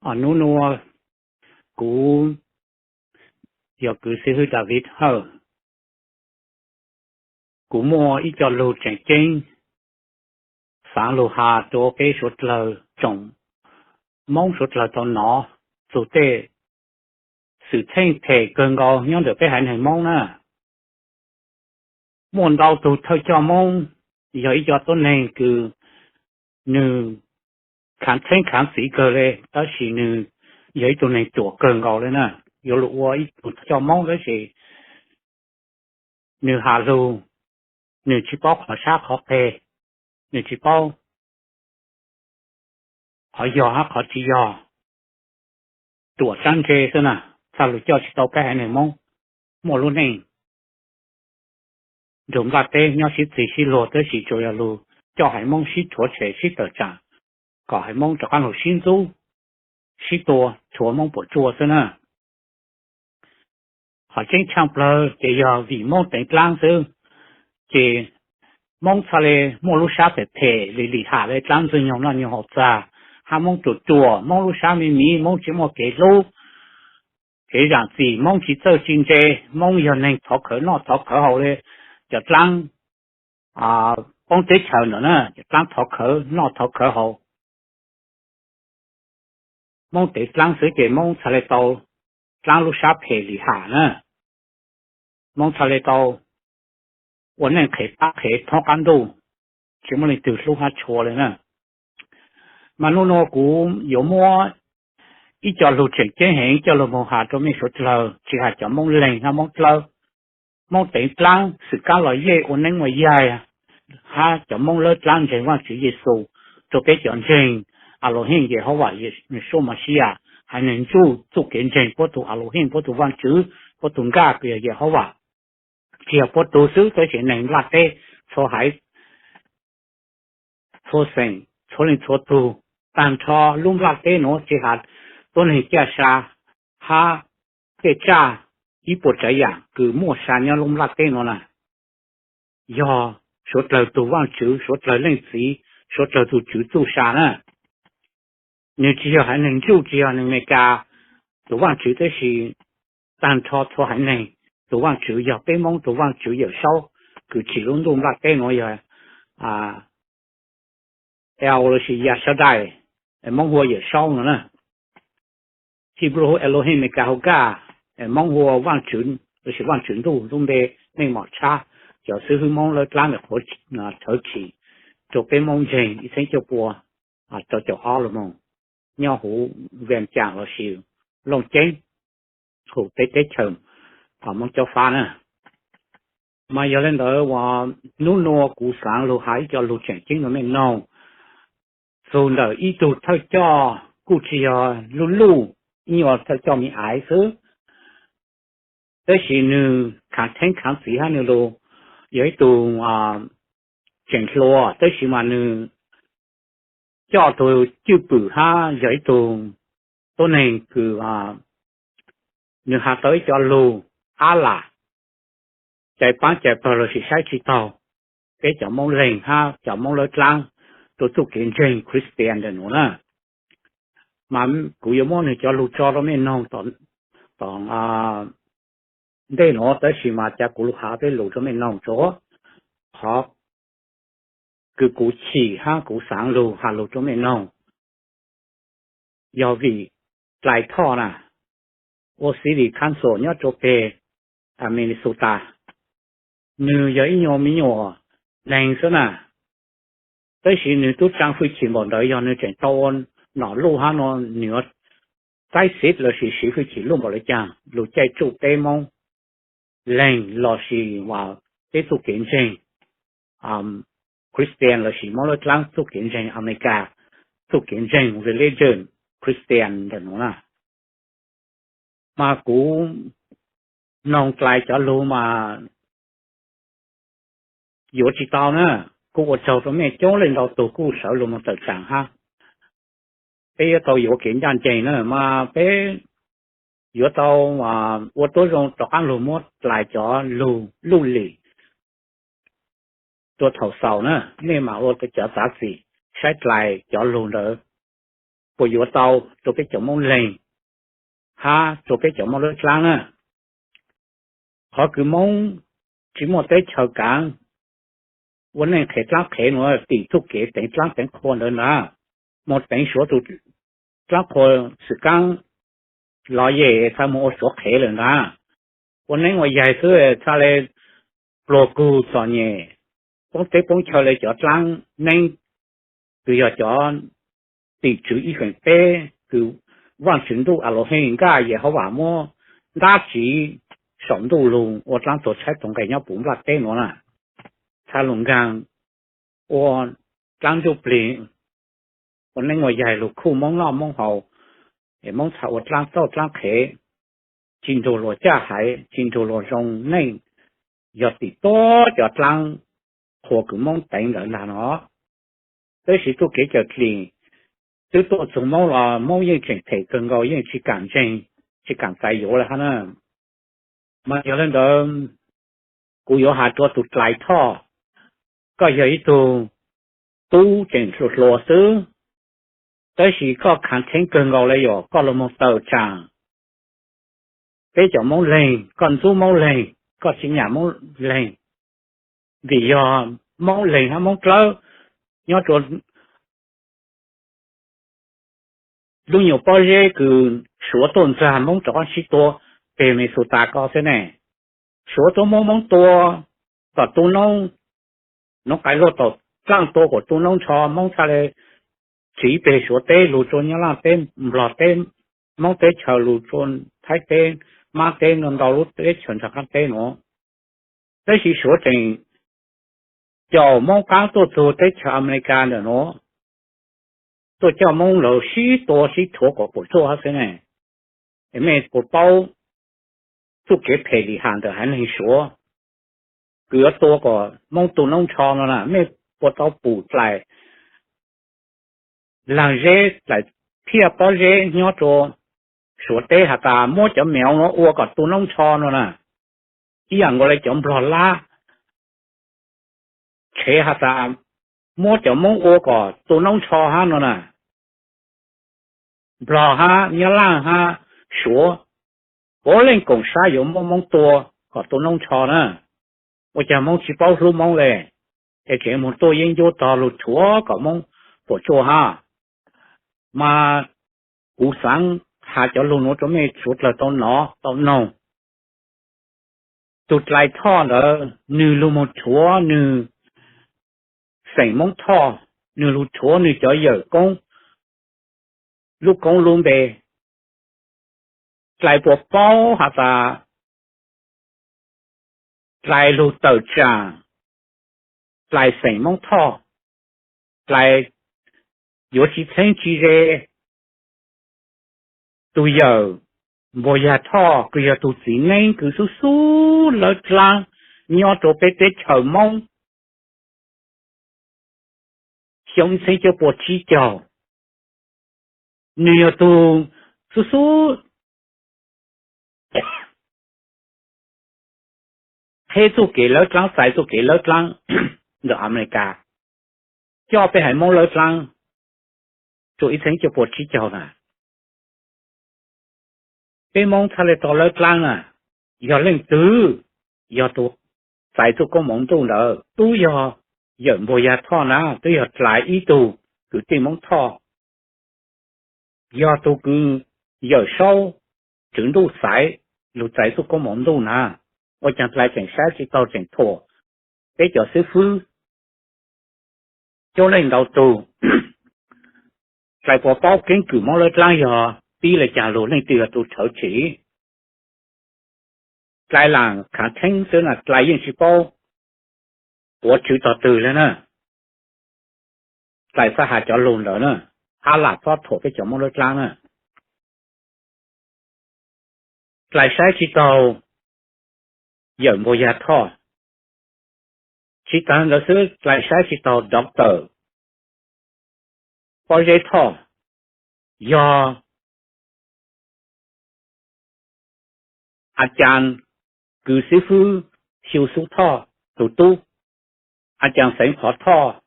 Hnub nuav kuv yog kwv xib hwb David Hawj. Kuv muaj ib co lug tseem ceeb xaav lug has rua peb suav dlawg tsoom Moob suav dlawg tau nov txug tej xwm txheej phem kawg nkaus nyob ntawm peb haiv neeg Moob na. Muaj ntau tug thawj coj Moob yog ib co tuab neeg kws nwg khaav txheeb khaav txiv kawg le, tab sis nwg yog ib tug neeg ruam kawg nkaus le na. Yuav lug ua ib tug thawj coj Moob tab sis nwg has lug, nwg tsi paub qhov sab qhov qeg, nwg tsi paub qhov yog hab qhov tsi yog, ruam sab ntse xwb na, txhaj lug coj tsi tau peb haiv neeg Moob muaj lub neej nrug nplaj teb nyob sib txig sib luag, tab sis tsuas yog lug coj haiv Moob sib rhuav tshem sib tawm tsaam, kom haiv Moob rov qaab lug sib ntxub, sib tua, rhuav Moob puam tsuaj xwb na. Qhov tseeb tshaaj plawg ces yog vim Moob teev dlaab xwb, ces Moob txhaj le muaj lub sab phem phem li lim ham le dlaab ntxwg nyoog noj nyoog haus txag, hab Moob ruam ruam, Moob lub sab me miv, Moob tsi muaj kev hlub, kev zaam txim, Moob tsi txawj tsi ntse, Moob yog neeg thov khawv noj thov khawv haus le cov dlaab poob teb chaws ntawm na, cov dlaab thov khawv noj thov khawv haus. Moob teev dlaab xwb ces Moob txhaj le tau dlaab lub sab phem lim ham na. Moob txhaj le tau ua neej qhev qab qhev thoob qab ntuj, tsi muaj leej twg hlub hab tshua le na. Mas nub nua kuv yuav muab ib co lug tseem ceeb heev coj lug moog has rua mej suav dlawg, tsi has cov Moob Leeg hab Moob Dlawb, Moob teev dlaab xwm kab los yej ua neeb ua yaig, hab cov Moob lawb dlaab ntseeg Vaajtswv Yexus, rua peb cov ntseeg Aluhim Yehauvas Yexus Mashiyas, haiv neeg ntsuj txuj kev ntseeg puab tug Aluhim, puab tug Vaajtswv, puab tug nkaj kws yog Yehauvas. Tsi yog puab tug xwb, tab sis neeg nplaj teb txhua haiv txhua xeem, txhua leej txhua tug, taag nrho lub nplaj teb nuav tsi has tuab neeg caj sa hab tej tsaj ib puas tsaav yaam kws muaj sa nyob lub nplaj teb nuav na, yog suav dlawg tug Vaajtswv, suav dlawg leej txiv, suav dlawg tug Tswv txuj sa na. Nwg tsi yog haiv neeg ntsuj, tsi yog neeg Amelikas tug Vaajtswv, tab sis taag nrho txhua haiv neeg tug Vaajtswv yog peb Moob tug Vaajtswv Yawm Saub kws tsim lub ntuj nplaj teb nuav yog El lossis Yashaudai, Moob hu ua Yawm Saub no na. Hibru hu Elohim, Amelikas hu God, Moob hu ua Vaajtswv lossis Vaajtswv Ntuj, lub npe meej mom tshab. Cov xib hwb Moob lawb dlaab ntawm qhuav rhawv tshim rua peb Moob ntseeg ib txheeb cuaj pua rau caum ob lug moog, nyob huv Vias Cas lossis Looj Ceeb, huv peb teb chaws Moob Cob Fab na. Mas yog le ntawd uas nub nua kuv xaav lug has ib co lug tseem ceeb rua mej noog txug ntawm ib tug thawj coj kuj tsi yog luj luj, ib nyuas thawj coj me aiv xwb, tab sis nwg khaav theeb khaav txiv hab nwg lug yog ib tug tseem hluas, tab sis mas nwg coj tug cwj pwm hab yog ib tug tuab neeg kws nwg has tau ib co lug qab lam cai paab cai pawg lossis saib tsi taug peb cov Moob Leeg hab cov Moob lawb dlaab rua txuj kev ntseeg Christian ntawm nuav na. Mas kuv yuav muab nwg cov lug tso rua mej noog tom ntej nuav, tab sis mas ca kuv lug has peb lug rua mej noog tso. Qhov kws kuv chim hab kuv xaav lug has lug rua mej noog yog vim Dlais Thoj na, ua city council nyob rua peg Minnesota. Nwg yog ib nyuas me nyuam neeg xwb na, tab sis nwg tub tsaa hwj chim npaum ntawd yog nwg tseem tau ua nom luj hab nua, nwg yuav saib xib lossis siv hwj chim luj npaum le caag lug caij tsuj peb Moob Leeg lossis peb txuj kev ntseeg Christian lossis Moob lawb dlaab txuj kev ntseeg Amelikas, txuj kev ntseeg religion Christian ntawm nuav na. Mas kuv noog Dlais cov lug mas yuav tsi tau na. Kuj ua tsaug rua mej coob leej ntau tug kuj sawv lug moog tawm tsaam hab. Peb yuav tau yuav kev ncaj ncees na, mas peb yuav tau ua tuab zoo rov qaab lug muab Dlais cov lug luj lim rua thaum xaus na. Mej mam ua cov txav txim saib Dlais cov lug ntawd puas yuav tau rua peb cov Moob Leeg hab rua peb cov Moob Dlawb Dlaab na. Qhov kws Moob tsi muaj teb chaws kaav ua neej qhev dlaab qhev nuav tim txuj kev teev dlaab teev qhua ntawd na, moog teev Suav tug dlaab qhua xwm kaab los yeej txha moog ua Suav qhev lawm na. Ua neeb ua yaig xwb txha le pluag kug txom nyem, poob teb poob chaw le cov dlaab neeb kws yog cov tim tswv ib feem peb kws Vaajtswv ntuj Alauheej nkaaj Yehauvas muab ntaab tsiv saum ntuj lug ua dlaab tuag tshaib tuag nqeg nyob puv nplaj teb nuav na. Txha lug nkaag ua dlaab ntsuj plig, ua neeb ua yaig lug khuj Moob noj Moob haus, es Moob txha ua dlaab txauj dlaab qhev, tsi nrug luas caj haiv, tsi nrug luas zoo neej, yog tim tuab cov dlaab qhua kws Moob teev ntawd ntag no. Tab sis txuj kev cawm dlim twb tuaj txug Moob los Moob yeej tseem phem kawg nkaus, yeej tsi kaam ntseeg, tsi kaam txais yuav le hab na. Mas yog le ntawd, kuv yuav has rua tug Dlais Thoj, koj yog ib tug tub tseem hluas hluas xwb, tab sis koj khaav theeb kawg nkaus le, yog koj lug moog tawm tsaam peb cov Moob Leeg, koj ntxub Moob Leeg, koj tsi nyam Moob Leeg, vim yog Moob Leeg hab Moob Dlawb nyob rua lub nyuas pob zeb kws Suav tuaj ntxag Moob rov qab sib tua peg Minnesota ko xwb ne. Suav tuaj muab Moob tua kom tu noob, noob qais luaj tom dlaaj tua kom tu noob ntsho, Moob txha le tsiv peg Suav teb lug rua Nyab Laaj teb, Nplog teb, Moob teb chaws lug rua Thaib teb, Mab teb, ntau lub teb chaws nraag qaab teb nuav. Tab sis Suav tseem caum Moob qaab tuaj txug teb chaws Amelikas ntawm nuav, tuaj coj Moob lug sib tua sib rhuav kom puam tsuaj hab xwb ne. Es mej puas paub txuj kev phem lim ham ntawm haiv neeg Suav kws yuav tua kom Moob tu noob ntsho no na? Mej puas tau pum dlaim laag zeb, dlaim phiaj pob zeb nyob rua Suav teb has tas muab cov mev nuav ua kom tu noob ntsho no na? Ib yaam nkaus le cov Nplog lab tshev has tas muab cov Moob ua kom tu noob ntsho hab no na. Nplog hab Nyab Laaj hab Suav, puav leej koom sab yuav muab Moob tua kom tu noob ntsho na. Ua caag Moob tsi paub hlub Moob le, es tseem moog tuaj yeeb ncuab tog lug rhuav kom Moob puam tsuaj hab? Mas kuv xaav has cov lug nuav rua mej suav dlawg tau nov tau noog. Tug Dlais Thoj ntawd nwg lug moog rhuav nwg xeem Moob Thoj, nwg lug rhuav nwg cov yawm koob lub koob lub npe. Dlais puas paub has tas Dlais lug tawm tsaam, Dlais xeem Moob Thoj, Dlais yuav tsi txheeb tsi ze tug yawm Npuag Yag Thoj kws yog tug txiv neeb kws xub xub lawb dlaab nyob rua peb teb chaws Moob xyoo ib txheeb cuaj puas tsib caug. Nwg yog tug xub xub qheb txuj kev lawb dlaab, txais txuj kev lawb dlaab ntawm Amelikas, coj peb haiv Moob lawb dlaab rua ib txheeb cuaj puas tsib caug na. Peb Moob txhaj le tau lawb dlaab na, yog leej twg? Yog tug txais txuj koob moov ntuj ntawd tub yog yawm Npuag Yag Thoj na, tub yog Dlais ib tug kwv tij Moob Thoj, yog tug kws yawm saub Tswv Ntuj Xaiv lug txais txuj koob moov ntuj na. Ua caag Dlais tseem saib tsi taug tseem thuam peb cov xib fwb coob leej ntau tug? Dlais puas paub keeb kwm Moob lawb dlaab yog pib le caag lug, leej twg yog tug rhawv tsim? Dlais laam khaav theeb xwb na, Dlais yeej tsi paub quav tswv tog twg le na. Dlais xaav has cov lug ntawd na, hab lam txhob thuam peb cov Moob lawb dlaab na. Dlais saib tsi taug yawm Npuag Yag Thoj. Tsi taag ntawd xwb, Dlais saib tsi taug Doctor Pob Zeb Thoj, yog a caaj kws xib fwb Xyu Xub Thoj tug tub, a caaj Xeev Phov Thoj,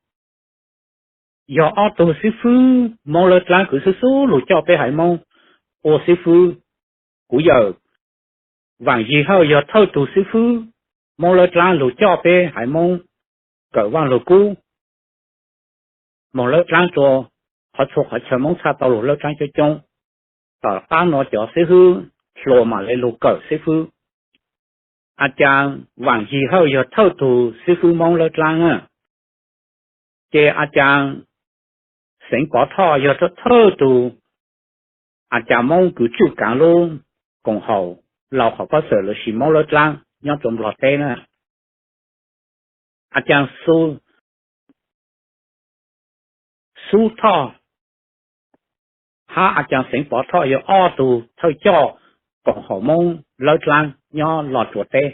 yog ob tug xib fwb Hmoob Lawb Dlaab kws xub xub lug coj peb haiv Moob ua xib fwb. Kuv yawm Vaam Yig Hawj yog thawj tug xib fwb Hmoob Lawb Dlaab lug coj peb haiv Moob kawm Vaaj Lug Kub, moog Lawb Dlaab rua qhov txhua qhov chaw Moob txhaj tau lug Lawb Dlaab coob coob. Tom qaab nuav cov xib fwb hluas mam le lug kawm xib fwb. A caa Vaam Yig Hawj yog thawj tug xib fwb Moob Lawb Dlaab na. Ces a caa Xeev Pov Thoj yog thawj tug a caa Moob kws tswj kaav lub koom haum Laug Qhov Pob Xwm lossis Moob Lawb Dlaab nyob rua Nplog teb na. A caa Xub Thoj hab a caa Xeev Pov Thoj yog ob tug thawj coj koom haum Moob Lawb Dlaab nyob Los Tsuas teb.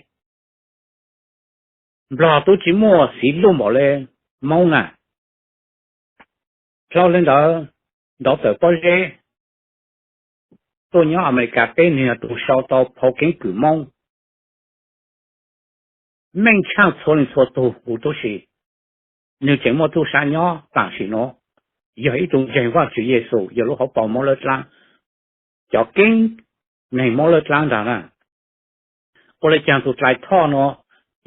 Nplog tub tsi muaj xiv luj npaum le Moob na. Dlhau le ntawd, Ntawv Tawm Pob Zeb tuaj nyob Amelikas teb nwg yog tug sau tau phau keeb kwm Moob meej tshaaj txhua leej txhua tug huv tub si. Nwg tseem muaj txuj sa nyob taam sim nuav, yog ib tug ntseeg Vaajtswv Yexus yog lub hauv paus Moob Lawb Dlaab, cov keeb neeg Moob Lawb Dlaab ntag na. Ua le caag tug Dlai Thoj nuav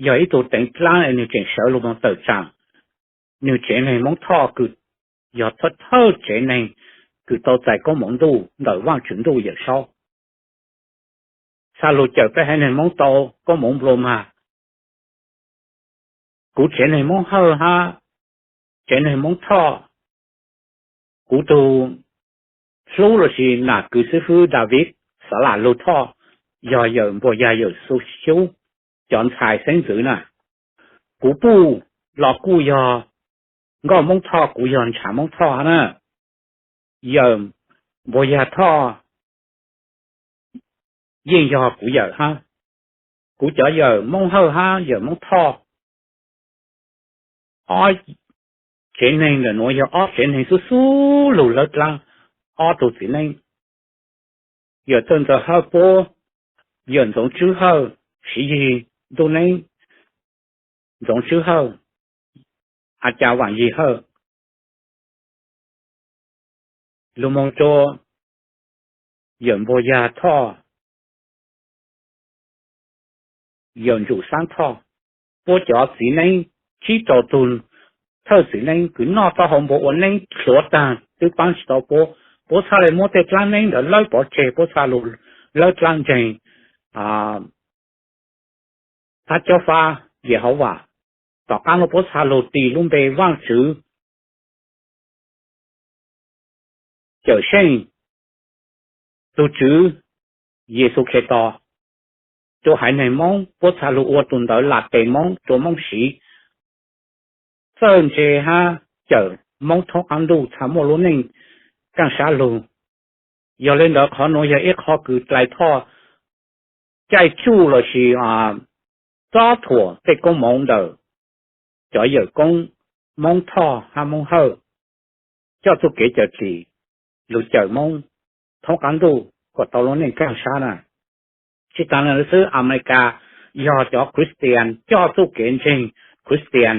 yog ib tug teev dlaab es nwg tseem sawv lug moog tawm tsaam nwg tsev neeg Moob Thoj kws yog thawj thawj tsev neeg kws tau txais koob moov ntuj ntawm Vaajtswv ntuj Yawm Saub, txhaj lug cawm peb haiv neeg Moob tau koob moov nplua mag. Kuv tsev neeg Moob Hawj hab tsev neeg Moob Thoj, kuv tug hlub lossis nam kws xib fwb David Xav Lam Lug Thoj yog yawm Npuag Yag yawm Xu Xyub cov ntxhais xeeb ntxwv na. Kuv puj los kuj yog nkauj Moob Thoj, kuv yog ntshav Moob Thoj hab na. Yawm Npuag Yag Thoj yeej yog kuv yawm hab. Kuv cov yawm Moob Hawj hab yawm Moob Thoj, ob tsev neeg ntawm nuav yog ob tsev neeg xub xub lug Lawb Dlaab, ob tug txiv neeb, yawm Txawj Ntxawg Hawj puab, yawm Ntxoov Tswb Hawj, Siv Yig Ntuj Neeb, Ntxoov Tswb Hawj, a caa Vaam Yig Hawj, lug moog rua yawm Npuag Yag Thoj, yawm Ntsum Xaab Thoj, puab cov txiv neeb tsib rau tug thawj txiv neeb kws noj taub hau npua ua neeb hluav taag twb paab tsi tau puab. Puab txhaj le muab tej dlaab neeb ntawd lawb pov tseg, puab txhaj lug lawb dlaab ntseeg hab cob fab Yehauvas. Tom qaab nuav puab txhaj lug tis lub npe Vaajtswv Cawm Seej, tug Tswv Yexus Khetos rua haiv neeg Moob, puab txhaj lug ua tug ntawv Latees Moob rua Moob siv, txawj ntse hab cawm Moob thoob qaab ntuj txhaj muaj lub neej kaaj sab lug. Yog le ntawd qhov nuav yog ib qho kws Dlai Thoj caij tsuj lossis txob thuam tej koob moov ntawm cov yawm koob Moob Thoj hab Moob Hawj coj txuj kev cawm dim lug cawm Moob thoob qaab ntuj kom tau lub neej kaaj sab na. Tsi taag le ntawd xwb, Amelikas yog cov Christian coj txuj kev ntseeg Christian,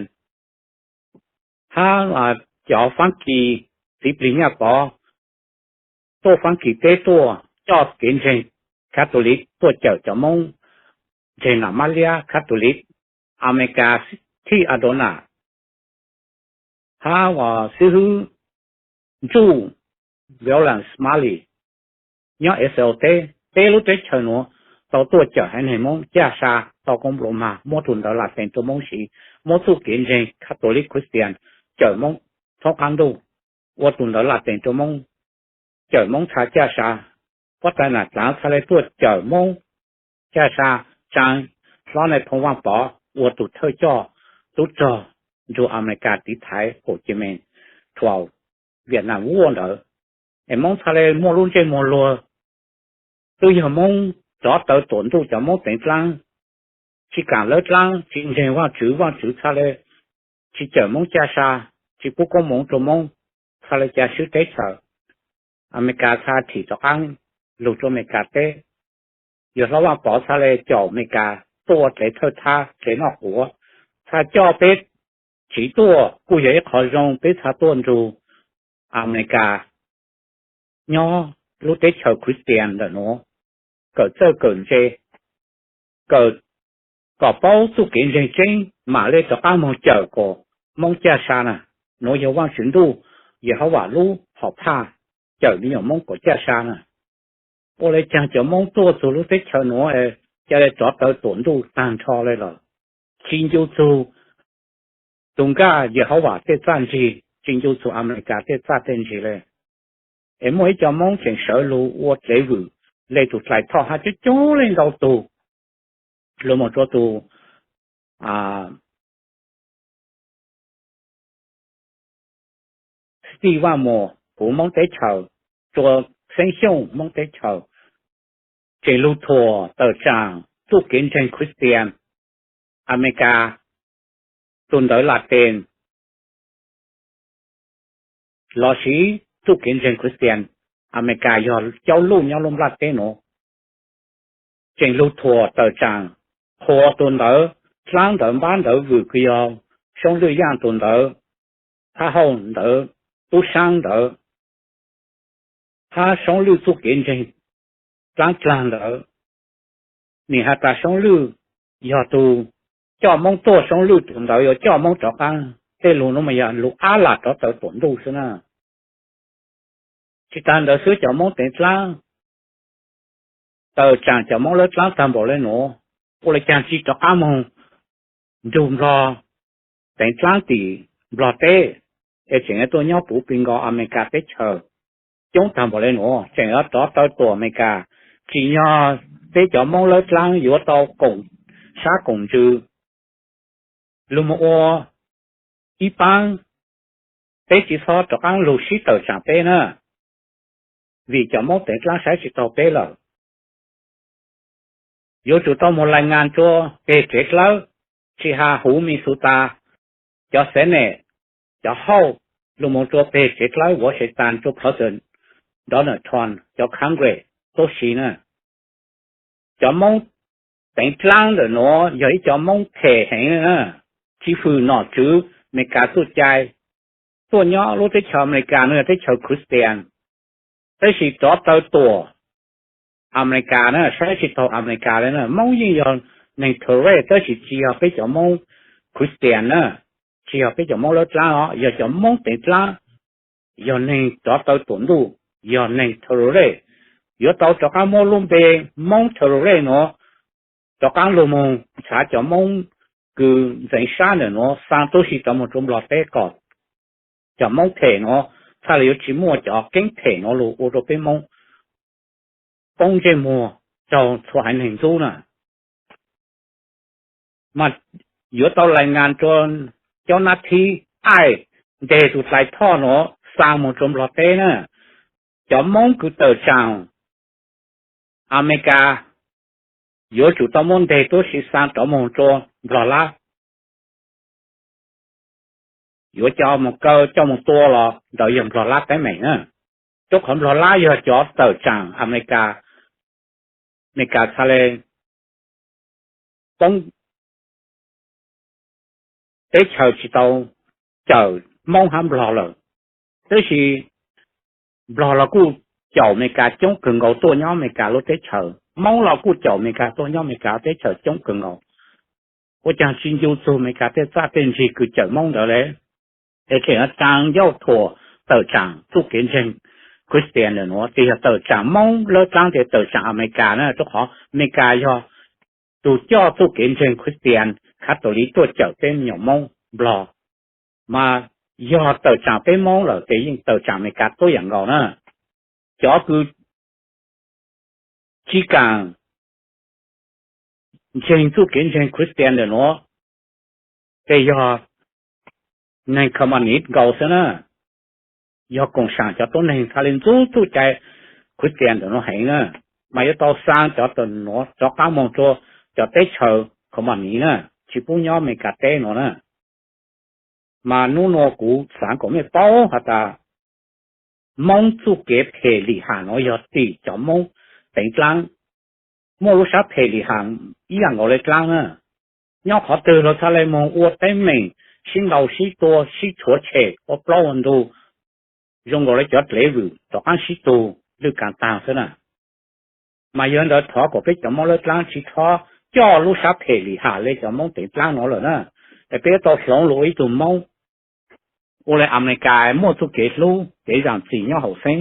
hab cov Faab Kis, txiv plig Nyaj Pov tuaj Faab Kis teb tuaj coj kev ntseeg Catholic tuaj cawm cov Moob ntseeg Nam Mab Liab Catholic. Amelikas thij Adona hab xib hwb Ntsuj William Smalley nyob Israel teb, peb lub teb chaws nuav tau tuaj cawm haiv neeg Moob caj sa, tau koob nplua mag, muab tug ntawv Latees rua Moob siv, muab txuj kev ntseeg Catholic Christian cawm Moob thoob qaab ntuj, ua tug ntawv Latees rua Moob, cawm Moob txha caj sa. Huab tais Nam Dlaav txhaj le tuaj cawm Moob caj sa, tsaa hlob Nais Phoo Vaaj Pov ua tug thawj coj tub rog nrug Amelikas tiv thaiv Hồ Chí Minh twelve, Vietnam War ntawd, es Moob txhaj le muaj lub ntsej muag luag. Twb yog Moob rov taw tuam ntuj cov Moob teev dlaab, tsi kaam lawb dlaab, tsi ntseeg Vaajtswv, Vaajtswv txhaj le tsi cawm Moob caj sa, tsi pub koob moov rua Moob, txhaj le ca swb teb chaws. Amelikas txhaj thim rov qaab lug rua Amelikas teb. Yawg hlob Vaaj Pov txhaj le caum Amelikas tuaj dlev thawj thab dlev noj quav, txhaj coj peb tsiv tuaj kuj yog ib qho zoo, peb txhaj tuaj nrug Amelikas nyob lub teb chaws Christian ntawm nuav kawm txawj kawm ntse, kawm kom paub txuj kev ntseeg tseeb mam le rov qab moog cawm kom Moob caj sa na. Nuav yog Vaajtswv Ntuj, Yehauvas lub hom phaj cawm me nyuam Moob kom caj sa na. Ua le caag cov Moob tuaj txug lub teb chaws nuav ca le rov taw tuam ntuj taag nrho le lawm, tsi ncu txug tug nkaj Yehauvas tej txaj ntsig, tsi ncu txug Amelikas tej txaj tej ntsig le. Es muaj ib co Moob tseem sawv lug ua dlev vwm le tug dlais thoj hab coob coob leej ntau tug, lug moog rua tug Steve Vaj Muas puv Moob teb chaws, rua Xeeb Xyooj Moob teb chaws, tseem lug thuam tawm tsaam txuj kev ntseeg Christian Amelikas, tug ntawv Latin los sis txuj kev ntseeg Christian Amelikas yog caub luj nyob lub nplaj teb nuav, tseem lug thuam tawm tsaam, qhuas tug ntawv dlaab ntawv npab ntawv vwm kws yog Soob Lwj Yaaj tug ntawv, hab hauj ntawv tub saab ntawv, hab Soob Lwj txuj kev ntseeg dlaab dlaag ntawd. Nim has tas Soob Lwj yog tug coj Moob tuaj, Soob Lwj tug ntawv yuav coj Moob rov qaab, tej lug nuav mas yog lug ab lam rov taw tuam ntuj xwb na. Tsi taag ntawd xwb, cov Moob teev dlaab, tawm tsaam cov Moob lawb dlaab taag npaum le nuav, ua le caag tsi rov qaab moog nrug Nplog teev dlaab tim Nplog teb, es tseem yuav tuaj nyob puv plig nkaus Amelikas teb chaws coob taag npaum le nuav, tseem yuav rov taw tuam Amelikas, tsim nyog peb cov Moob lawb dlaab yuav tau koom sab koom ntsws lug moog ua ib paab, peb tsi txhob rov qaab lug sib tawm tsaam peb na, vim cov Moob teev dlaab saib tsi taug peb lawm. Yuav tsum tau moog lais ngas rua peg tsev dlawb, tsi has huv Minnesota, cov Senate, cov hauj, lug moog rua peg tsev dlawb Washington, rua President Donald Trump, cov Congress tuab si na. Cov Moob teev dlaab ntawm nuav yog ib co Moob phem heev na, tsi fwm nom tswv Amelikas txuj cai. Tuaj nyob lub teb chaws Amelikas nuav yog teb chaws Christian, tab sis rov taw tuam Amelikas na, saib tsi taug Amelikas le na. Moob yeej yog neeg tolerate, tab sis tsi yog peb cov Moob Christian na, tsi yog peb cov Moob lawb dlaab os, yog cov Moob teev dlaab, yog neeg rov taw tuam ntuj, yog neeg tolerate. Yuav tau rov qaab muab lub npe Moob tolerate nuav rov qaab lug moog nrhav cov Moob kws ntxeev sab ntawm nuav xaa tuab si rov moog rua Nplog teb kom cov Moob phem nuav txhaj le yuav tsi muaj cov keeb phem nuav lug ua rua peb Moob poob ntsej muag raug txhua haiv neeg ntxub na. Mas yuav tau lais ngas rua cov nab thib aim nteg tug dlais thoj nuav xaa moog rua Nplog teb na. Cov Moob kws tawm tsaam Amelikas yuav tsum tau muab nteg tuab si xaa rov moog rua Nplog Lab. Yuav coj moog kaw coj moog tua los ntawd yog Nplog Lab teeb meem na. Rua qhov Nplog Lab yog cov tawm tsaam Amelikas, Amelikas txhaj le poob teb chaws tsi tau cawm Moob hab Nplog lawm. Tab sis Nplog los kuj caum Amelikas coob kawg nkaus tuaj nyob Amelikas lub teb chaws, Moob los kuj caum Amelikas tuaj nyob Amelikas teb chaws coob kawg nkaus. Ua caag tsi ncu txug Amelikas tej txaj tej ntsig kws cawm Moob ntawd le? Es tseem yuav tsaa ncauj thuam tawm tsaam txuj kev ntseeg Christian ntawm nuav, tes yog tawm tsaam Moob lawb dlaab tes tawm tsaam Amelikas na, rua qhov Amelikas yog tug coj txuj kev ntseeg Christian Catholic tuaj cawm peb me nyuam Moob Nplog. Mas yog tawm tsaam peb Moob lawm tes yeej tawm tsaam Amelikas tuab yaam nkaus na. Cov kws tsi kaam ntseeg txuj kev ntseeg Christian ntawm nuav, tes yog neeg Communist nkaus xwb na. Yog koom saam cov tuab neeg txhaj le ntxub txuj cai Christian ntawm nuav heev na. Mas yuav tau xaa cov ntawm nuav rov qaab moog rua cov teb chaws Communist na, tsi pub nyob Amelikas teb nuav na. Mas nub nuav kuv xaav kom mej paub has tas Moob txuj kev phem lim ham nuav yog tim cov Moob teev dlaab. Muaj lub sab phem lim ham ib yaam nkaus le dlaab na. Nyob qhov twg los txhaj le moog ua teeb meem sib ntaus sib tua sib rhuav tshem ua plaub ua ntug, zoo nkaus li cov dlev vwm rov qaab sib tug lwj kaag taag xwb na. Mas yog ntawd thov kom peb cov Moob lawb dlaab tsi txhob coj lub sab phem lim ham le cov Moob teev dlaab nuav lawm na. Es peb yuav tau hloov lug ua ib tug Moob, ua le Amelikas muaj txuj kev hlub kev zaam txim nyob hauv xeeb,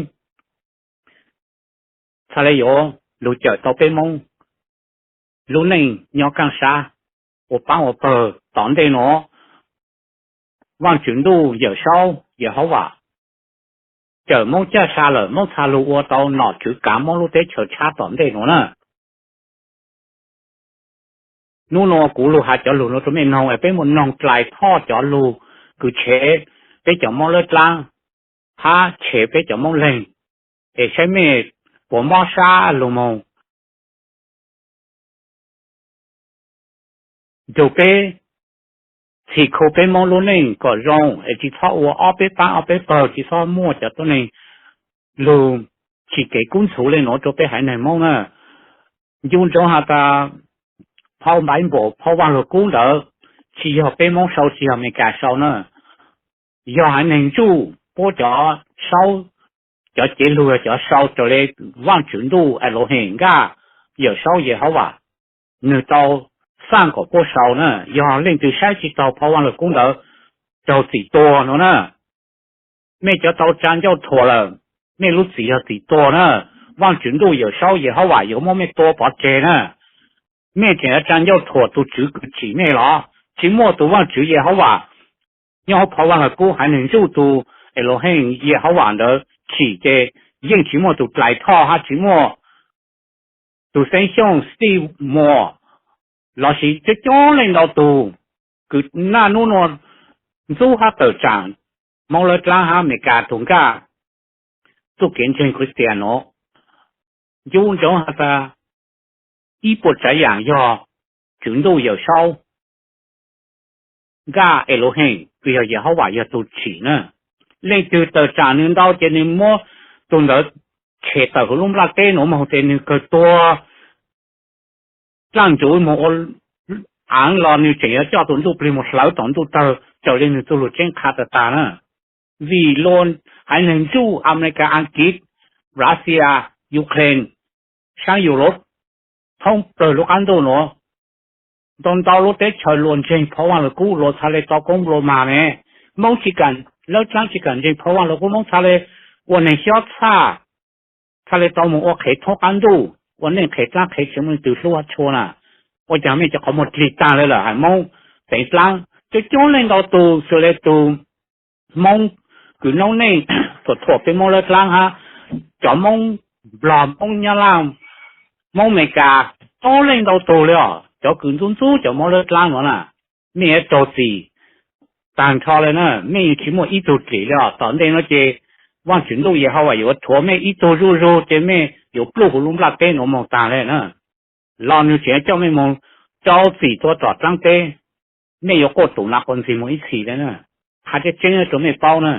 txhaj le yuav lug cawm tau peb Moob lub neej nyob kaaj sab ua paab ua pawg tom ntej nuav. Vaajtswv ntuj Yawm Saub Yehauvas cawm Moob caj sa lawm, Moob txhaj lug ua tau nom tswv kaav Moob lub teb chaws tshab tom ntej nuav na. Nub nua kuv lug has cov lug nuav rua mej noog es peb muaj noog dlais thoj cov lug kws tshev peb cov Moob lawb dlaab hab tshev peb cov Moob leeg, es saib mej puas mob sab lug moog. Nrug peb txhim khu peb Moob lub neej kom zoo es tsi txhob ua ob peb paab ob peb pawg, tsi txhob muaj cov tuab neeg lug tsim kev kub ntxhuv le nuav rua peb haiv neeg Moob na. Ncu ntsoov has tas phau Npaiv Npaum, phau Vaaj Lug Kub ntawd tsi yog peb Moob sau, tsi yog Amelikas sau na, yog haiv neeg Ntsuj puab cov saub, cov cev lug yog cov sau raws le Vaajtswv Ntuj Elohim Nkaj Yawm Saub Yehauvas, nwg tau xaaj kom puab sau na. Yog leej twg saib tsi taug phau Vaaj Lug Kub ntawd raug txim tuag nuav na. Mej cov tau tsa ncauj thuam lawm, mej lub txim yog txim tuag na. Vaajtswv Ntuj Yawm Saub Yehauvas yuav muab mej tua pov tseg na. Mej tseem yuav tsa ncauj thuam tug Tswv kws tsim mej los? Tsi muaj tug Vaajtswv Yehauvas nyob huv phau Vaaj Lug Kub. Haiv neeg Ntsuj tug Elohim Yehauvas ntawd tsim ces yeej tsi muaj tug dlais thoj hab tsi muaj tug Xeeb Xyooj Steve Moore lossis coob coob leej ntau tug kws naj nub nua ntxub hab tawm tsaam Moob lawb dlaab hab Amelikas tug nkaj txuj kev ntseeg Christian nuav. Ncu ntsoov has tas ib puas tsaav yaam yog Tswv Ntuj Yawm Saub Nkaj Elohim kws yog Yehauvas yog tug tsim na. Leej twg tawm tsaam nwg ntau ces nwg muab tug ntawd tshem tawm huv lub nplaj teb nuav moog ces nwg kawg tuag dlaaj ntsuv moog ua aav los nwg tseem yuav coj tug ntuj plig moog hlawv tom ntuj tawg raws le nwg txuj lug tseeb qha tag tag na. Vim luag haiv neeg Ntsuj, Amelikas, Askiv, Russia, Ukraine, saab Europe, thoob plawg lub qaab ntuj nuav, ntau ntau lub teb chaws luag ntseeg phau Vaaj Lug Kub luag txhaj le tau koob nplua mag ne. Moob tsi kam, lawb dlaab tsi kam ntseeg phau Vaaj Lug Kub, Moob txhaj le ua neeg xyob txhaj, txhaj le tau moog ua qhev thoob qaab ntuj, ua neej qhev dlaab qhev tsev, muaj leej twg hlub hab tshua na. Ua caag mej cov qhov muag dlig taag le lawm hais Moob teev dlaab? Coob coob leej ntau tug xws le tug Moob kws noob neej thuam thuam peb Moob lawb dlaab hab cov Moob Nplog, Moob Nyab Laj, Moob Amelikas, coob leej ntau tug le os, cov kws ntxub ntxub cov Moob lawb dlaab nuav na. Mej yuav raug txim taag nrho le na. Mej yuav tsi muaj ib tug dlim le os. Tom ntej nuav ces Vaajtswv Ntuj Yehauvas yuav rhuav mej ib tug zuj zug ces mej yuav pluj huv lub nplaj teb nuav moog taag le na. Los nwg tseem coj mej moog rau txim tuab tom dlaab teb, mej yuav quaj tum na quas ntxig moog ib txhis le na. Has tseeb tseeb rua mej paub na,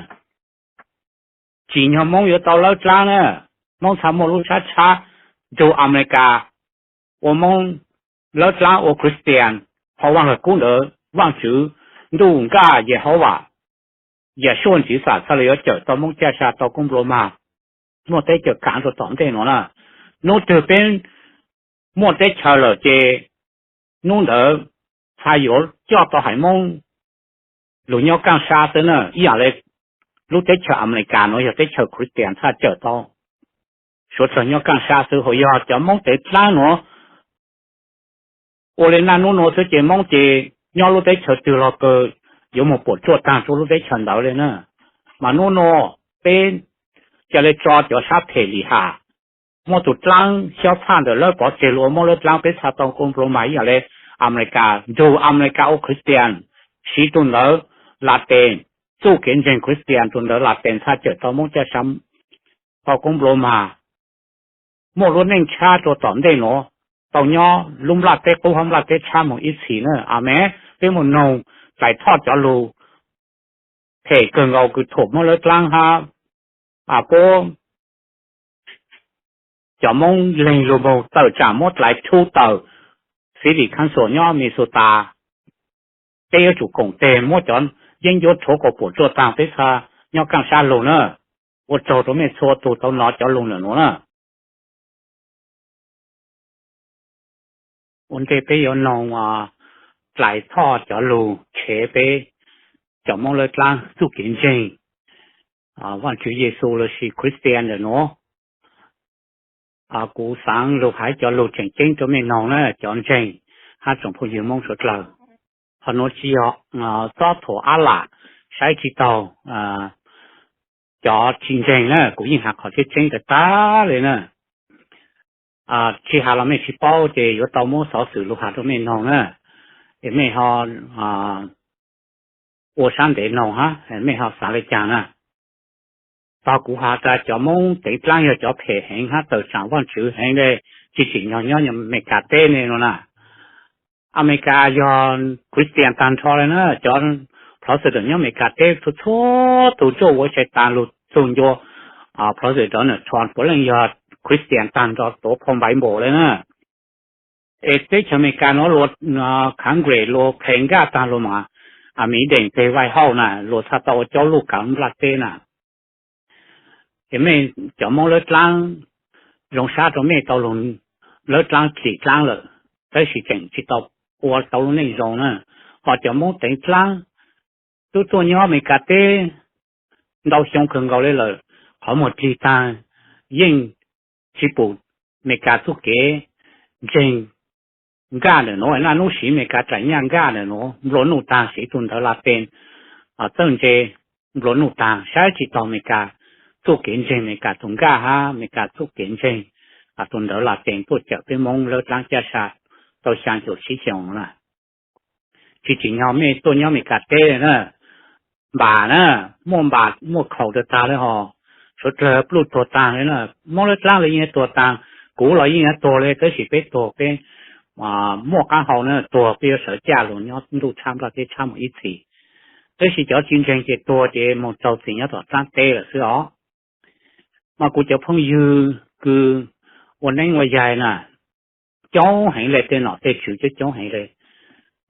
tsim nyog Moob yuav tau lawb dlaab na, Moob txhaj muaj lub sab tshab nrug Amelikas ua Moob lawb dlaab, ua Christian, phau Vaaj Lug Kub ntawd Vaajtswv Ntuj Nkaj Yehauvas, Yahshua Ntxiv Xam txhaj le yuav cawm tau Moob caj sa tau koob nplua mag, muaj teb chaws kaav rua tom ntej nuav na. Nub twg peb muaj teb chaws lawm ces nub ntawd txhaj yuav coj tau haiv Moob lug nyob kaaj sab xwb na. Ib yaam le lub teb chaws Amelikas nuav yog teb chaws Christian txhaj cawm tau suav dlawg nyob kaaj sab xwb. Hos yog cov Moob teev dlaab nuav ua le naj nub nuav xwb ces Moob ces nyob lub teb chaws twg los kawg yuav moog puam tsuaj taag rua lub teb chaws ntawd le na. Mas nub nuav peb ca le tso cov sab phem lim ham, muab tug dlaab xyob txhaj ntawm lawb pov tseg lug ua Moob lawb dlaab, peb txhaj tau koob nplua mag ib yaam le Amelikas, nrug Amelikas ua Christian, siv tug ntawv Latin, txuj kev ntseeg Christian tug ntawv Latin txhaj cawm tau Moob caj sa tau koob nplua mag, muaj lub neej tshab rua tom ntej nuav, tau nyob lub nplaj teb qub hab nplaj teb tshab moog ib txhis na. Amees. Peb muaj noog dlais thoj cov lug phem kawg nkaus kws thuam Moob lawb dlaab hab puab cov Moob leeg lug moog tawm tsaam muab dlais rhu tawm City Council nyob Minnesota. Peb yuav tsum koom teg muab cov yeeb ncuab rhuav kom puam tsuaj taag peb txhaj nyob kaaj sab lug na. Ua tsaug rau mej txhua tug tau nov cov lug ntawm nuav na. Ua ntej peb yuav noog Dlais Thoj cov lug tshev peb cov Moob Lawb Dlaab txuj kev ntseeg Vaajtswv Yexus lossis Christian ntawm nuav. Kuv xaav lug hais cov lug tseem ceeb rau mej noog na cov ntseeg hab tsoom phooj ywg Moob suav dlawg. Qhov nuav tsi yog txob thuam ab lam, saib tsi taug cov tsi ntseeg na, kuv yeej has qhov tseeb tseeb tag tag le na. Tsi has los mej tsi paub ces yuav tau muab xov xwm lug has rau mej noog na, es mej ho ua sab ntev noog hab mej ho xaav le caag na. Tog kuv has tas cov Moob Teev Dlaab yog cov phem heev hab tawm tsaam Vaajtswv heev le, tsi tsim nyog nyob Amelikas teb ne no na. Amelikas yog Christian taag nrho le na, cov phov xwm ntawm nyob Amelikas teb txhua txhua tug ntsej muag ua sai taag lug txug ncua phov xwm Donald Trump puav leej yog Christian taag nrho tuav phau Npaiv Npaum le na. Es teb chaws Amelikas nuav luag Congress luag phees nkaj taag lug mas, a Miv Dees teg White House na luag txhaj tau ua caub luj kaav nplaj teb na. Es mej cov Moob Lawb Dlaab, zoo sab rau mej tau lug Lawb Dlaab Tsim Dlaab lawm, tab sis tseem tsi tau ua tau lub neej zoo na. Ho cov Moob Teev Dlaab tub tuaj nyob Amelikas teb ntau xyoo kawg nkaus le lawm, qhov muag dlig taag, yeej tsi pum Amelikas txuj kev ntseeg nkaj ntawm nuav na. Nub siv Amelikas raam nyaj nkaj ntawm nuav nplua nuj taag, siv tug ntawv Latees txawj ntse nplua nuj taag, saib tsi taug Amelikas txuj kev ntseeg, Amelikas tug nkaj hab Amelikas txuj kev ntseeg tug ntawv Latees tuaj cawm peb Moob Lawb Dlaab Caj Sa tau xyaa caum tsib xyoos na. Tsi tsim nyog mej tuaj nyob Amelikas teb na, npam na, muaj npam muaj khaus tag tag le hos, suav dlawg pluj tuag taag le na. Moob Lawb Dlaab los yeej yuav tuag taag, kuv los yeej yuav tuag le, tab sis peb tuag peb muaj qaab hau na, tuag peb yuav sawv caj lug nyob ntuj tshab nplaj teb tshab mus ib txhis. Tab sis cov tsi ntseeg ces tuag ces moog raug txim nyob tom dlaab teb lawm xwb os. Mas kuv cov phooj ywg kws ua neeb ua yaig na, coob heev le, tej nom tej tswv coob coob heev le,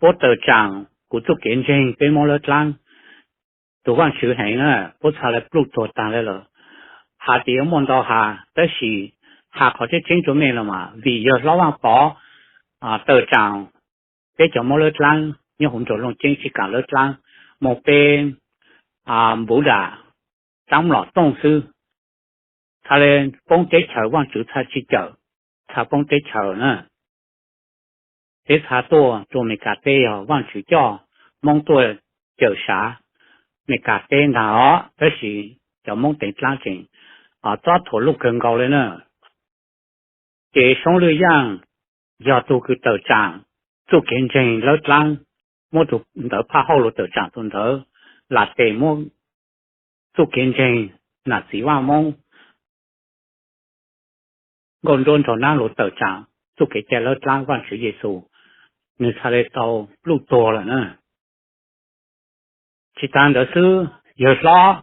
puab tawm tsaam kuv txuj kev ntseeg peb Moob Lawb Dlaab tug Vaajtswv heev na, puab txhaj le pluj tuag taag le lawm. Has ces yuav muaj ntau has, tab sis has qhov tseeb tseeb rua mej los mas vim yawg hlob Vaaj Pov tawm tsaam peb cov Moob Lawb Dlaab nyob huv nraug Looj Ceeb tsi kaam Lawb Dlaab, moog peb Npuv Dam, Taab Mlom Tooj xwb, txhaj le poob teb chaws, Vaajtswv txhaj tsi cawm, txhaj poob teb chaws na. Peb txhaj tuaj rua Amelikas teb yog Vaajtswv coj Moob tuaj cawm sav Amelikas teb ntaag os, tab sis cov Moob Teev Dlaab tseem txob thuam luj kawg nkaus le na. Ces Soob Lwj Yaaj yog tug kws tawm tsaam txuj kev ntseeg Lawb Dlaab, muab tug ntawv Phaj Hauj lug tawm tsaam tug ntawv Latees, muab txuj kev ntseeg nam txiv Vaaj Moob Nkauj Nruab Nraug Nab lug tawm tsaam txuj kev cai Lawb Dlaab Vaajtswv Yexus, nwg txhaj le tau pluj tuag lawm na. Tsi taag ntawd xwb, yawg hlob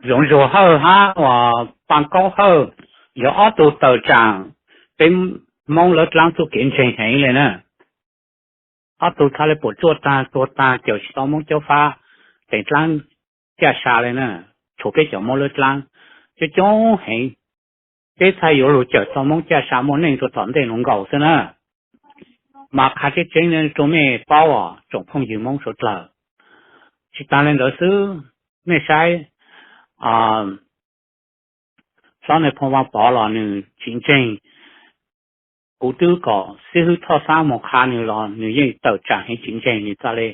Zoov Zuag Hawj hab uas Paj Kaub Hawj, yog ob tug tawm tsaam peb Moob Lawb Dlaab txuj kev ntseeg heev le na. Ob tug txhaj le puam tsuaj taag tuag taag, cawm tsi tau Moob Caub Fab Teev Dlaab Caj Sa le na, tshuav peb cov Moob Lawb Dlaab coob coob heev. Peb txhaj yuav lug cawm tau Moob Caj Sa muaj neej rua tom ntej nuav nkaus xwb na. Mas qha tseeb tseeb rua mej paub os tsoom phooj ywg Moob suav dlawg. Tsi taag le ntawd xwb, mej saib, hlob Nais Phoo Vaaj Pov los nwg tsi ntseeg. Kuv twb kom xib hwb Thoj Xab moog qha nwg los nwg yeej tawm tsaam heev tsi ntseeg, nwg txhaj le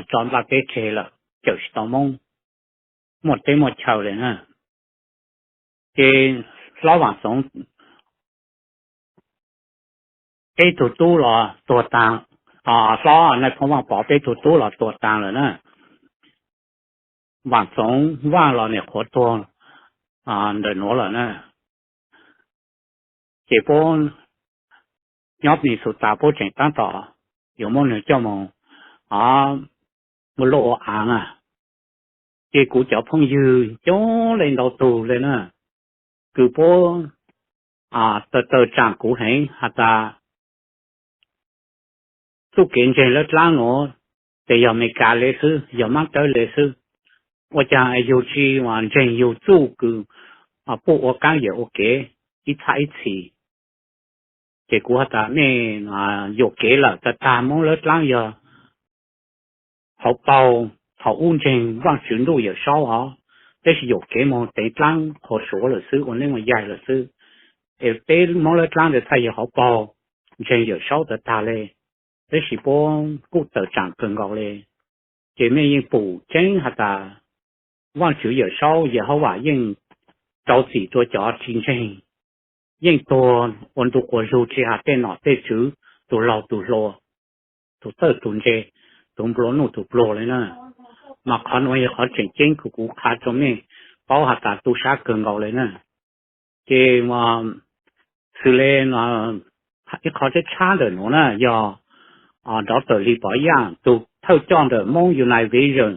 tso nplaj teb tseg lawm, cawm tsi tau Moob muaj teb muaj chaw le na. Ces hlob Vaam Txoov peb tug tub los tuag taag, hlob Nais Phoo Vaaj Pov peb tug tub los tuag taag lawm na. Vaam Txoov Vaaj los niam qhuav tuag ntawm nuav lawm na. Ces puab nyob Minnesota, puab tseem taab tom yuav muab nwg coj moog ua luj ua aav na. Ces kuv cov phooj ywg coob leej ntau tug le na, kws puab tawm tawm tsaam kuv heev has tas txuj kev ntseeg Lawb Dlaab nuav ces yog Amelikas le xwb, yog Mab Dawb le xwb. Ua cas yug tsis ntseeg yug txuj kws puj ua kaab yawm ua kev ib txhab ib txhis? Ces kuv has tas mej yuam kev lawm, tag tag Moob Lawb Dlaab yog hauv paug, thaum ub ntseeg Vaajtswv Ntuj Yawm Saub os, tab sis yuam kev moog teev dlaab qhuas Suav lawm xwb, ua neeb ua yaig lawm xwb. Es peb Moob Lawb Dlaab ntawd txhaj yog hauv paug ntseeg Yawm Saub tag tag le, tab sis puab kuj tawm tsaam kawg nkaus le. Ces mej yeej pum tseeb has tas Vaajtswv Yawm Saub Yehauvas yeej rau txim rua cov tsis ntseeg, yeej tuag ua ntu quas zug tsis has tej nom tej tswv, tug laug tug hluas, tug txawj tug ntse, tug nplua nuj tug pluag le na. Mas qhov nuav yog qhov tseem ceeb kws kuv qha rua mej paub has tas tu sab kawg nkaus le na. Ces xws le ib qho tshab tshab ntawm nuav na yog Doctor Lis Pov Yaaj tug thawj coj ntawm Moob United Vision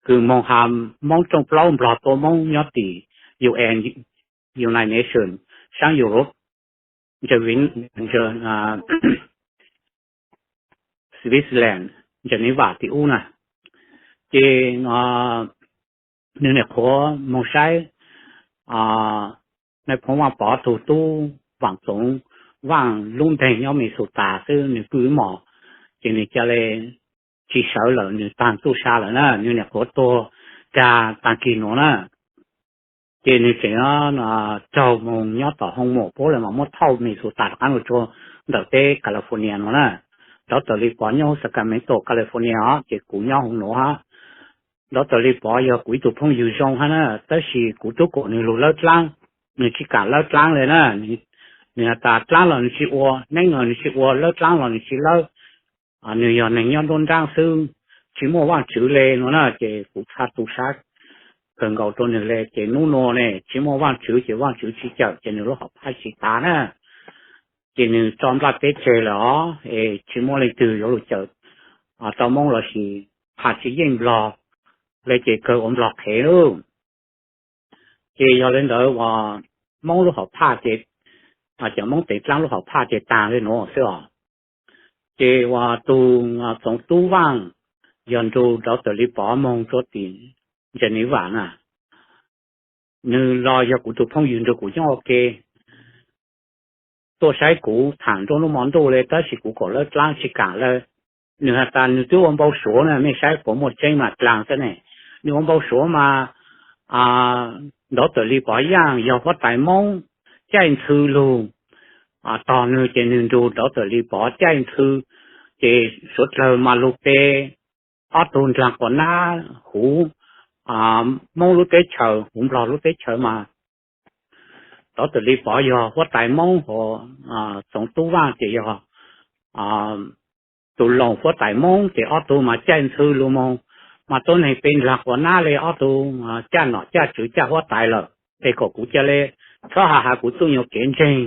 kws moog has Moob rooj plaub Nplog tua Moob nyob tim U N, United Nations, saab Europe, Switzerland, Geneva tim ub na. Ces nwg nyuam qhuav moog saib Nais Phoo Vaaj Pov tug tub Vaam Txoov Vaaj lub nteeg nyob Minnesota xwb, nwg pw ib mos, ces nwg ca le tsis sawv lawm, nwg taag txuj sa lawm na, nwg nyuam qhuav tuag kag taag kis nuav na. Ces nwg tseem raug moog nyob tom hoo mom puab le mas muab thauj Minnesota rov qaab lug rua ntawm teb California nuav na. Doctor Lis Pov nyob huv Sacramento, California os, ces kuv nyob huv nuav hab. Doctor Lis Pov yog kuv ib tug phooj ywg zoo hab na, tab sis kuv tub kuas nwg lug lawb dlaab, nwg tsis kaam lawb dlaab le na. Nwg has tas dlaab los nwg tsis ua, neeb los nwg tsis ua, lawb dlaab los nwg tsis lawb. Nwg yog neeg nyob nruab nraab xwb, tsis muaj Vaajtswv le nuav na, ces kuv txhaj tu sab kawg nkaus rua nwg le. Ces nub nuav ne tsis muaj Vaajtswv ces Vaajtswv tsis cawm ces nwg lub hom phaj tsis taag na. Ces nwg tso nplaj teb tseg lawm os, es tsis muaj leej twg yuav lug cawm tau Moob lossis phaj tsis yeej Nplog le ces kawg ua Nplog qhev lauj. Ces yog le ntawd uas Moob lub hom phaj ces, cov Moob teev dlaab lub hom phaj ces taag le nuav xwb os. Ces uas tug Txoov Tub Vaaj yog nrug Doctor Lis Pov moog rua tim Geneva na. Nwg los yog kuv tug phooj ywg nrug kuv nyob ua ke, tuaj saib kuv thaam nruab nub mo ntuj le, tab sis kuv kom lawb dlaab tsis kaam le. Nwg has tas nwg twb ua npau suav na, mej saib puas muaj tseeb mas dlaag xwb ne. Nwg ua npau suav mas Doctor Lis Pov Yaaj yog huab tais Moob caij ntxhw lug tog nwg, ces nwg nrug Doctor Lis Pov caij ntxhw, ces suav dlawg mas lug pe ob tug ndlaag quas nab huv Moob lub teb chaws, huv Nplog lub teb chaws mas Doctor Lis Pov yog huab tais Moob, ho Txoov Tub Vaaj ces yog tus loos huab tais Moob, ces ob tug mas caij ntxhw lug moog, mas tuab neeg pe ndlaag quas nab le ob tug caj nom caj tswv caj huab tais lawm. Es kom kuv ca le txhob has has kuv txuj nyuag kev ntseeg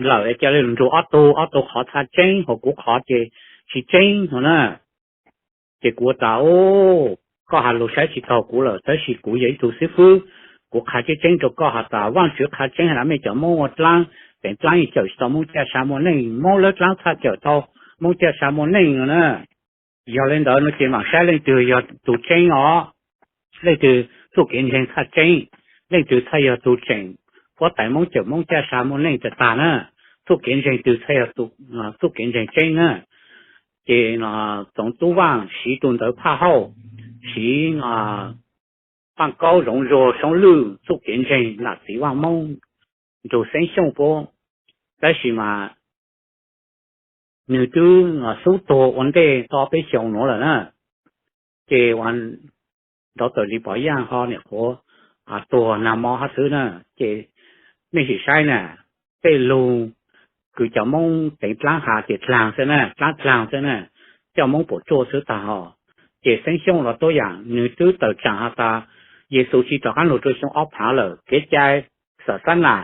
lawm, ca le lug nrug ob tug, ob tug qhov txha tseeb, ho kuv qhov ces tsis tseeb no na. Ces kuv tas, koj has lug saib tsis taug kuv lawm, tab sis kuv yog ib tug xib fwb, kuv qha tseeb tseeb rua koj has tas Vaajtswv qha tseeb has tas mej cov Moob ua dlaab, teev dlaab yeej cawm tsis tau Moob caj sa muaj neej, Moob lawb dlaab txhaj cawm tau Moob caj sa muaj neej no na. Yog le ntawd no ces maam saib leej twg yog tug tseeb os. Leej twg txuj kev ntseeg txhaj tseeb, leej twg txhaj yog tug tseem huab tais Moob cawm Moob caj sa muaj neej tag tag na. Txuj kev ntseeg twg txhaj yog txuj kev ntseeg tseeb na. Ces Txoov Tub Vaaj siv tug ntawv phaj hauj, siv paaj kaub zoov zuag soob lwj txuj kev ntseeg nam txiv Vaaj Moob nrug Xeeb Xyooj puab, tab sis mas nwg twb xub tuag ua ntej tau peb xyoos nuav lawm na. Ces ua Doctor Lis Pov Yaaj ho nyuam qhuav tuag nag mo hab xwb na. Ces mej sim saib na, tej lug kws cov Moob teev dlaab has ces dlaag xwb na, dlaab dlaag xwb na, coj Moob puam tsuaj xwb tag hos. Ces Xeeb Xyooj los tuab yaam, nwg twb tawm tsaam has tas Yexus tsis rov qaab lug rua xyoo ob phaav lawm, kev cai xa xab nam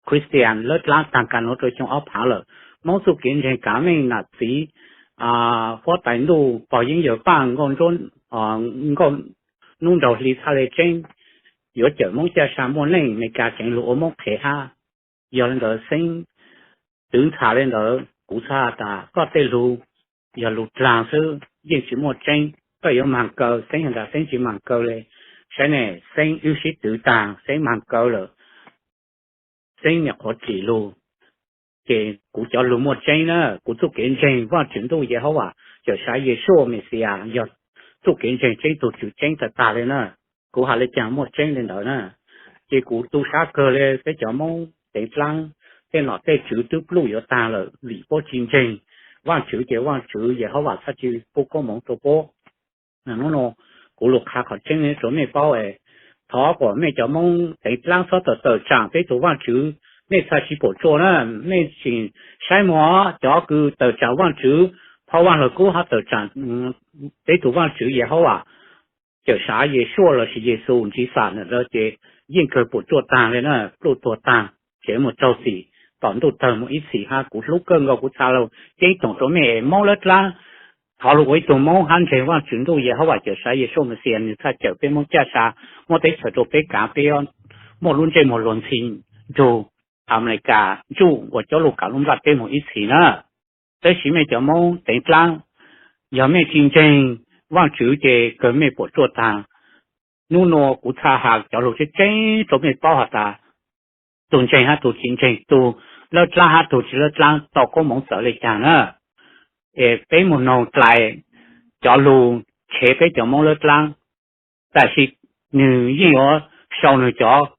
Christian lawb dlaab taag kag nuav rua xyoo ob phaav lawm. Moob txuj kev ntseeg kav meej nam txiv huab tais ntuj pog yeeb yawg Paaj Nkauj Nub nraug hli txhaj le tseeb, yuav cawm Moob caj sa muaj neej, Amelikas tseev lug ua Moob qhev hab. Yog le ntawd Xeeb twv ntxhas le ntawd, kuv txhaj tas koj tej lug yog lus dlaag xwb, yeej tsis muaj tseeb. Koj yuav maag kaw, Xeeb has tas Xeeb tsis maag kaw le. Saib ne, Xeeb wb sib twv taag, Xeeb maag kaw lawm, Xeeb nyuam qhuav tsim lug. Ces kuv cov lug muaj tseeb na, kuv txuj kev ntseeg Vaajtswv ntuj Yehauvas Cawmseej Yeshua Mexiyas yog txuj kev ntseeg tseeb tug tswv tseeb tag tag le na. Kuv has le caag muaj tseeb le ntawd na. Ces kuv tu sab kawg le, peb cov Moob teev dlaab, tej nom tej tswv twb pluj yuav taag lawm vim puab tsis ntseeg Vaajtswv, ces Vaajtswv Yehauvas txhaj tsis pub koob moov rua puab. Hnub no kuv lug qha qhov tseeb rua mej paub es, thov kom mej cov Moob teev dlaab txhob tawm tawm tsaam peb tug Vaajtswv. Mej txhaj tsis puam tsuaj na, mej tseem saib moog cov kws tawm tsaam Vaajtswv, phauj Vaaj Lug Kub hab tawm tsaam peb tug Vaajtswv Yehauvas Cawmseej Yeshua lossis Yexus Ntsisam na, ces yeej kawg puam tsuaj taag le na, pluj tuag taag, tsev moog raug txim, tom ntuj tawg moog ib txhis hab. Kuv hlub kawg nkaus, kuv txha lug ceeb toom rua mej es Moob lawv dlaab, thov lug ua ib tug Moob hab ntseeg Vaajtswv ntuj Yehauvas Cawmseej Yeshua Mexiyas, nwg txhaj cawm peb Moob caj sa, muab teb chaws rua peb kaav, peb muaj lub ntsej muag luag ntxhi nrug Amelikas ntsuj ua coob lug kaav lub nplaj teb moog ib txhis na. Tab sis mej cov Moob teev dlaab, yog mej tsis ntseeg Vaajtswv ces kawg mej puam tsuaj taag. Nub nua kuv txha has cov lug tseeb tseeb rua mej paub has tas, tug ntseeg hab tug tsis ntseeg, tug lawb dlaab hab tug tsis lawb dlaab tau koob moov txawv le caag na. Es peb moog noog dlais cov lug tshev peb cov Moob lawb dlaab, tab sis nwg yeej yuav sau nwg cov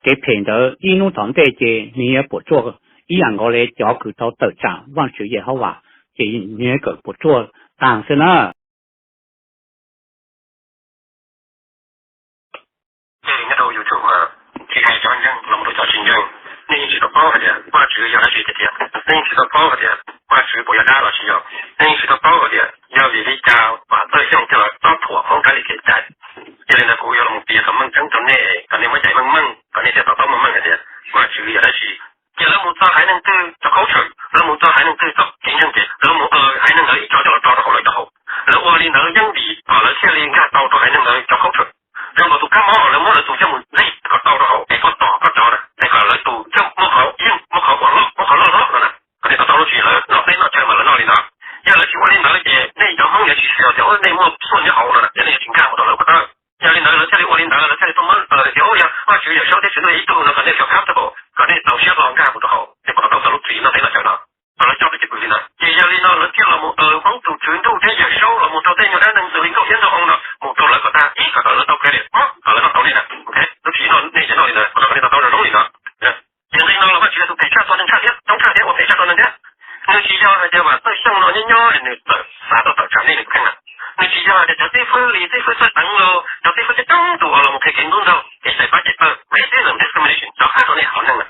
kev phem ntawd, ib nub tom ntej ces nwg yuav puam tsuaj ib yaam nkaus le cov kws tau tawm tsaam Vaajtswv Yehauvas, ces nwg yuav kawm puam tsuaj taag xwb na. Nyob rau YouTube mas tsis hais cov ntseeg los rau cov tsis ntseeg, nej yeej tsis tau paub hais tias Vajtswv yog dab tsi tiag tiag. Nej yeej tsis tau paub hais tias Vajtswv puas yog dab los tsis yog. Nej yeej tsis tau paub hais tias yog vim li cas Vam Txawj Xyooj thiaj los txob thuam Hmoob kab li kev cai. Yog li ntawd kuv yuav los piav kom meej tseeb rau nej, kom nej muaj cai meej meej, kom nej thiaj to taub meej meej hais tias Vajtswv yog dab tsi. Ces lawv mus txog haiv neeg twg cov culture, lawv mus txog haiv neeg twg txoj kev ntseeg ces lawv mus aws haiv neeg ntawd ib co coj los tso rau hauv lawv cov haus. Lawv ua li ntawd yeej vim lawv thiaj li nkag tau rau haiv neeg ntawd cov culture. Zoo nkaus tus kab mob lawv muab lawv tus coj mus zig kom tau rau hauv es koj tom koj cov na, es kom lawv tus coj muaj qhov yeej, muaj qhov uas loj, muaj qhov loj loj no na. Kom nej to taub lub tswv yim lawv noj teb noj chaw mas lawv noj li ntawd. Yog lawv tsis ua li ntawd ces nej cov Hmoob yuav tsis xav tias nej muaj xuaj nyob hauv no na, ces nej yuav tsis nkag mus rau lawv ko taw. Yog li ntawd lawv thiaj li ua li ntawd, lawv thiaj li tuaj muab tias, o, yog Vajtswv yawm saub thiab Tswv Ntuj yog ib tug no kom nej feel comfortable, kom nej txaus siab hlo nkag mus rau hauv, nej puas to taub txog lub tswv yim noj teb noj chaw no. Kom lawv coj peb cov kws li ntawd ces yog li no lawv thiaj los mus aws Hmoob tus Tswv Ntuj thiab yawm saub los mus rau tej nyuag dab neeg xws li Nkauj Xiab Ntxwg Hoo no mus rau lawv kom tag ib, kom kom lawv tau credit, kom lawv noj tau nej na. Lub tswv yim no nej ces noj li ntawd, kom nej to taub zoo zoo li no. Ces nqe no los Vajtswv yog tus phem tshaj txhua neeg tshaj thiab, coob tshaj thiab ua phem tshaj txhua neeg thiab. Nws tsis yog hais tias Vam Txawj Xyooj no nyob nyob nws txawm xav tau tawm tsam nej nws kheej na. Nws tsis yog hais tias cov xib fwb li xib fwb Txawj Teev los cov xib fwb coob coob tus uas los mus qhia kev ntub nraug, kev cais pab cais taw, racism, discrimination, cov hab rau nej haiv neeg na.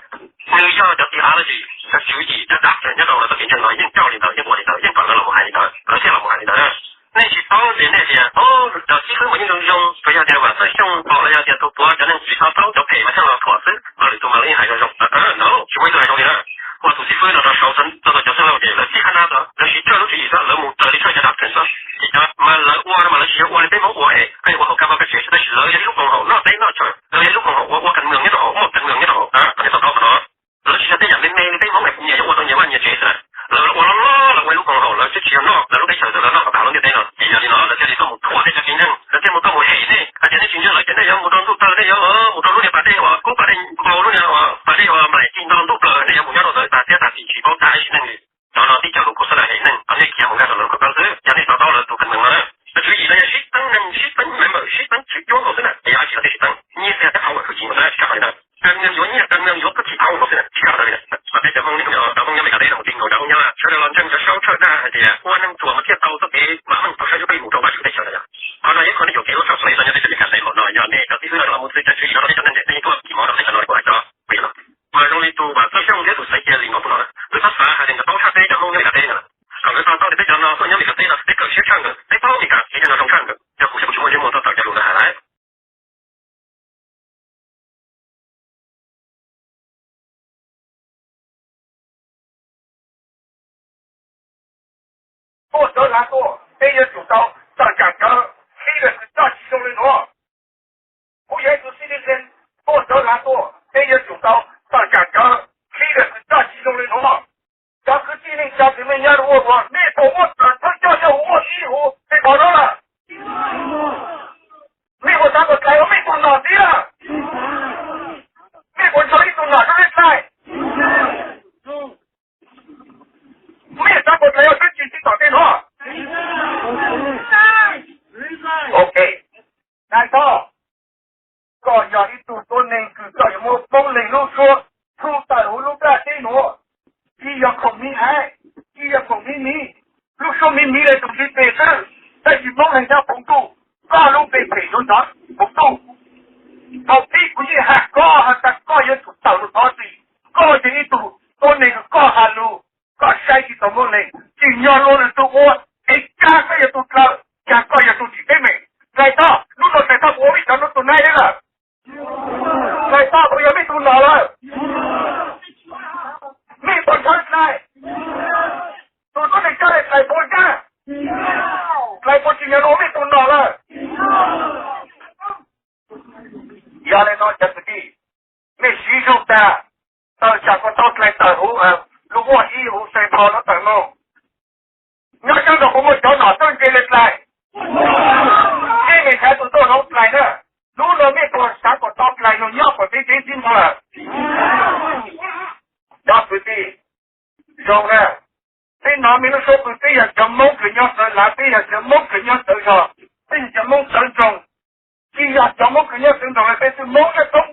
Nws yog cov theology, cov tswv yim, cov doctrine nyob rau lawv txoj kev ntseeg no yeej coj li ntawd, yeej ua li ntawd, yeej kom lawv los mus hais li ntawd, lawv thiaj los mus hais li ntawd. Nej tsis paub tias nej tias, o, cov xib fwb mas yeej zoo zoo, tsuas yog tias Vam Txawj Xyooj pom los yog tias tus puav cov neeg tsis to taub cov phem mas thiaj los thuam xwb, mas lwm tus mas lawv yeej hais zoo zoo. No, tsis muaj ib tug hais zoo li na. Ua tus xib fwb no rau saud txog cov xib hwb ces lawv txhij qab nab txog, lawv siv tsawg lub tswv yim xwb, lawv mus raws li tsawg cov doctrine xwb. Ces cov mas lawv ua no mas lawv tsis yog ua li peb Hmoob ua es peb ua haum kab mob kab tsev xwb, tab sis lawv yog ib lub koom haum noj teb noj chaw, lawv yog ib lub koom haum ua ua kag mws nyob rau hauv, muaj kag mws nyob rau hauv, kom nej to taub qhov no. Lawv tsis yog tej yam me me li peb Hmoob es nyias yuav ua tau nyias vaj nyias tsev xwb na. Lawv ua loj loj, lawv ua ib lub koom haum, lawv twb tsis yog noj lawv lub teb chaws, lawv noj kom tag lub ntiaj teb no. Ces yog li no lawv thiaj li tuaj mus thuam nej cov tsis ntseeg, lawv thiaj mus tuaj mus hem nej, hais tias nej tsis ntseeg lawv ces nej yuav mus rau ntuj tawg, nej yuav mus rau lub niag pas dej uas kub pas dej npau, lub niag pas dej uas nplaim ci nto ntuj plaws, nej yuav mus nyob rau ntawd tag siab tag ntsws tsis paub dab tsi neeg li. Cov no tib co lus kub xwb na, hem neeg, kom nej khiav mus nkag rau lawv ko taw xwb, yog nej to taub lawv tus kag mws no na. Lawv tswv yim no yog sib teeb neeg, sib teeb member, sib teeb tswv cuab nkaus xwb na, yog dab tsis lawv thiaj sib teeb. Nyiaj txiag thiab power tsis muaj xwb na, tsis kaj qhov li ntawd. Kag mws yuav nyiaj, kag mws yuav kub txhij power nkaus xwb na, tsis kaj qhov li ntawd. Mas peb cov Hmoob, cov Hmoob nyob Meskas teb no mus ti nkaus cov Hmoob nyob Sawv Daws los ntseeg cov saub tshawj dag hais tias ua neeg ruam mas thiaj tau txoj kev mam meej tau saib tub peb mus rau Vajtswv teb chaws no yog. Qhov no yeej qhov nej yuav kev lub tshaj plays txog nyob peb cov Meskas teb no, yog nej cov xib fwb no los mus txwv cov tswv yim no rau peb cov neeg ntiaj teb tuaj kis mov rau peb cov no kuv hais tso. Mas zoo li tus Vam Txawj Xyooj thiab tus Xaiv Cia Lis no kuv no, lawv txhob xav hais tias nkawd paub tshaj peb cov Hmoob nyob Meskas teb no. Kom nkawd to taub tias peb cov no tuaj nyob Meskas teb no peb kawm siab tshaj nkawd, peb paub Meskas kev cai no zoo tshaj nkawd. Yog kuv ces kuv tsis muaj ntsej muag tuaj tawm cov lus ntawd hais lawm. Tuaj sawv hla tuaj, peb yuav tsum tau tawm tsam cov leader kws txoj tsis zoo li nuav. Kuv yog ib tug citizen, tuaj sawv hla tuaj, peb yuav tsum tau tawm tsam cov leader kws txoj tsis zoo li nuav. Cov kwv tij neej tsa kws mej nyob rua ua dua, mej puas muaj tawm thawj Yog ib tug tuab neeg kws koj yuav muab Moob Leeg lub suab txhub tawm huv lub nplaj teb nuav, tsis yog khoom miv aiv, tsis yog khoom miv miv, lub suab miv miv le tus ntiv pes xwb, tab sis Moob Leeg nyob puv ntuj, koj lub npe phem yuav ntawd puv ntuj. Thaum pib kuv yeej has koj has tas koj yuav tsum tawm lug thov txim, koj yog ib tug tuab neeg kws koj has lug, koj saib tsis taus Moob Leeg, tsim nyog luag lwm tug ua, es cas koj yog tug dlawg, cas koj yog tug tsis teeb meem. Dlais Toj, hnub no Dlais Toj puas ua vij cov nuav tus nai lawm? Dlais Toj puas yog mej tug nom lawm? Mej puas ntshawv Dlais? Tus tuab neeg coj le Dlais puas ntshawv? Dlais puas tsim nyog ua mej tug nom lawm? Yog le no cov kwv tij, mej siv zug tag, tawm tsam kuas tau Dlais tawm huv lub uaj ib huv xeev pho nuav tawm moog. Nyob sab nraud puas muaj cov nom txawj ntse le Dlais? Mej ntshai tus tuaj hloov Dlais na. Hnub no mej puas xav kom tau Dlais lug nyob puas peb tsev txib Moob lawm? Cov kwv tij, zoo na, peb nov mej lub suab pw, peb yog cov Moob kws nyob Xawv Lav, peb yog cov Moob kws nyob Xawv Zog, peb yog cov Moob Xawv Nroog. Tsis yog cov Moob kws nyob Xawv Nroog le, peb xwb Moob nyob thoob